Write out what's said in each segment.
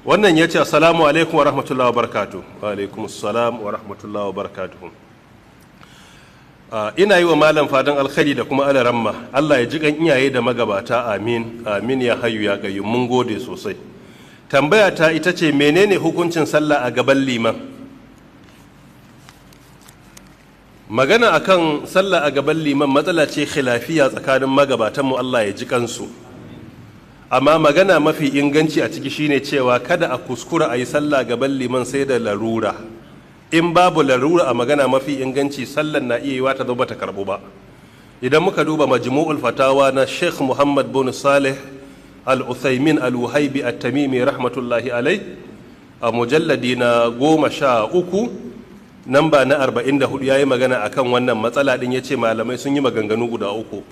Wannan ya ce, "Assalamu alaikum wa rahmatullahi wa barakatuh." Wa alaikum assalam wa rahmatullahi wa barakatuh. Ina yi wa malam fatan alkhairi da kuma alaramma. Allah ya ji kan iyaye da magabata, amin amin ya hayyu ya qayyum. Mun gode sosai. Tambaya ta ita ce, menene hukuncin sallah a gaban liman? Magana akan sallah a gaban liman matsala ce khilafiya tsakanin magabatanmu, Allah ya ji kansu. Amma magana mafi inganci a ciki shine cewa kada a kuskura a yi sallah gaban liman sai da larura. In babu larura, a magana mafi inganci sallan na iya yiwa ta zo bata karbu ba. Idan muka duba Majmu'ul Fatawa na Sheikh Muhammad bin Salih Al-Uthaymin Al-Wahibi At-Tamimi rahmatullahi alai, a mujalladi na 13, namba na 44, ya yi magana akan wannan matsala din. Ya ce malamai sun yi maganganu guda uku.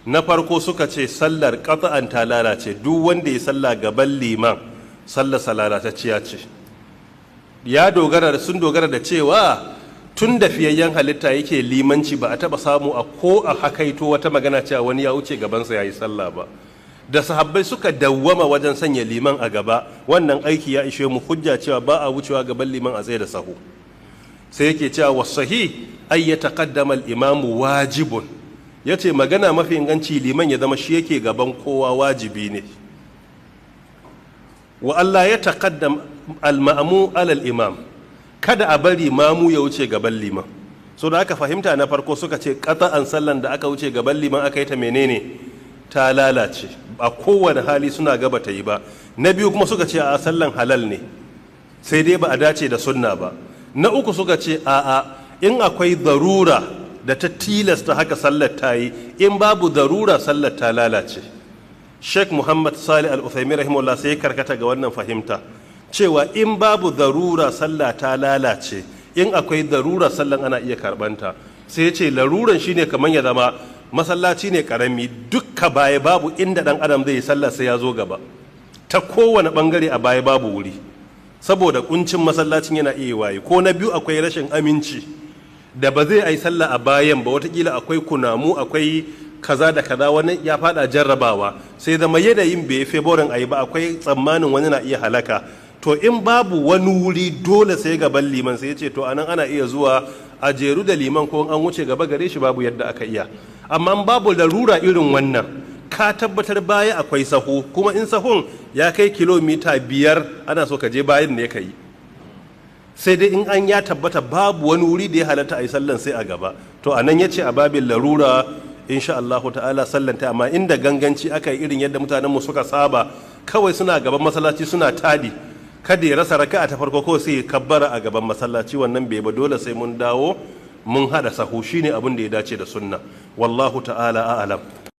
Na farko suka ce sallar qat'an ta lalace, duk wanda ya sallah gaban liman sallar lalatacciya ce. Ya dogara da sun dogara da cewa tun da fiyayyen halitta yake limanci, ba a taba samu a ko a hakaito wata magana cewa wani ya wuce gabansa ya yi sallah ba. Da sahabbai suka dawwama wajen sanya liman a gaba, wannan aiki ya ishe mu hujja cewa ba a wucewa gaban liman a tsaye da sahu. Sai yake cewa wasahi ay yataqaddama al-imamu wajibun. Yace magana mafi inganci, liman ya zama shi yake gaban kowa wajibi ne. Wa Allah ya taqaddam al-ma'mu ala al-imam, kada a bari mamu ya wuce gaban liman. So da aka fahimta na farko suka ce qata'an sallan da aka wuce gaban liman aka yi ta, menene, ta lalace a kowane hali, suna gaba ta yi ba. Na biyu kuma suka ce a sallan halal ne, sai dai ba a dace da sunna ba. Na uku suka ce a'a, in akwai darura da ta tilasta haka sallar ta yi, in babu darura sallar ta lalace. Sheikh Muhammad Salih Al-Uthaymeen rahimahullah sai ya karkata ga wannan fahimta cewa in babu darura sallah ta lalace, in akwai darura sallan ana iya karbanta. Sai ya ce laruran shine kamar ya zama masallaci ne karami, dukka baya babu inda dan adam zai yi sallah sai ya zo gaba, ta kowane bangare a baya babu wuri saboda kuncin masallacin, yana iya waye. Ko na biyu, akwai rashin aminci da ba zai yi sallah a bayan ba, watakila akwai kunamu, akwai kaza da kaza, wani ya fada jarrabawa, sai zama yanayin bai favouring ayi ba, akwai tsammanin wani na iya halaka. To in babu wani wuri dole sai gaban liman, sai ya ce to anan ana iya zuwa a jeru da liman, ko an wuce gaba gare shi babu yadda aka iya. Amma babu larura irin wannan, ka tabbatar baya akwai sahu, kuma in sahun ya kai kilomita 5, ana so ka je bayan ne ka yi. Sai dai in an ya tabbata babu wani wuri da ya halatta a yi sallan sai a gaba, to a nan ya ce a babin larura insha Allah ta'ala sallanta. Amma inda ganganci aka yi, irin yadda mutanen mu suka saba, kawai suna gaban masallaci suna tadi, kada ya rasa raka'a ta farko ko sai ya kabbara a gaban masallaci, wannan bai ba. Dole sai mun dawo mun hada sahu, shine abin da ya dace da sunna. Wallahu ta'ala a'lam.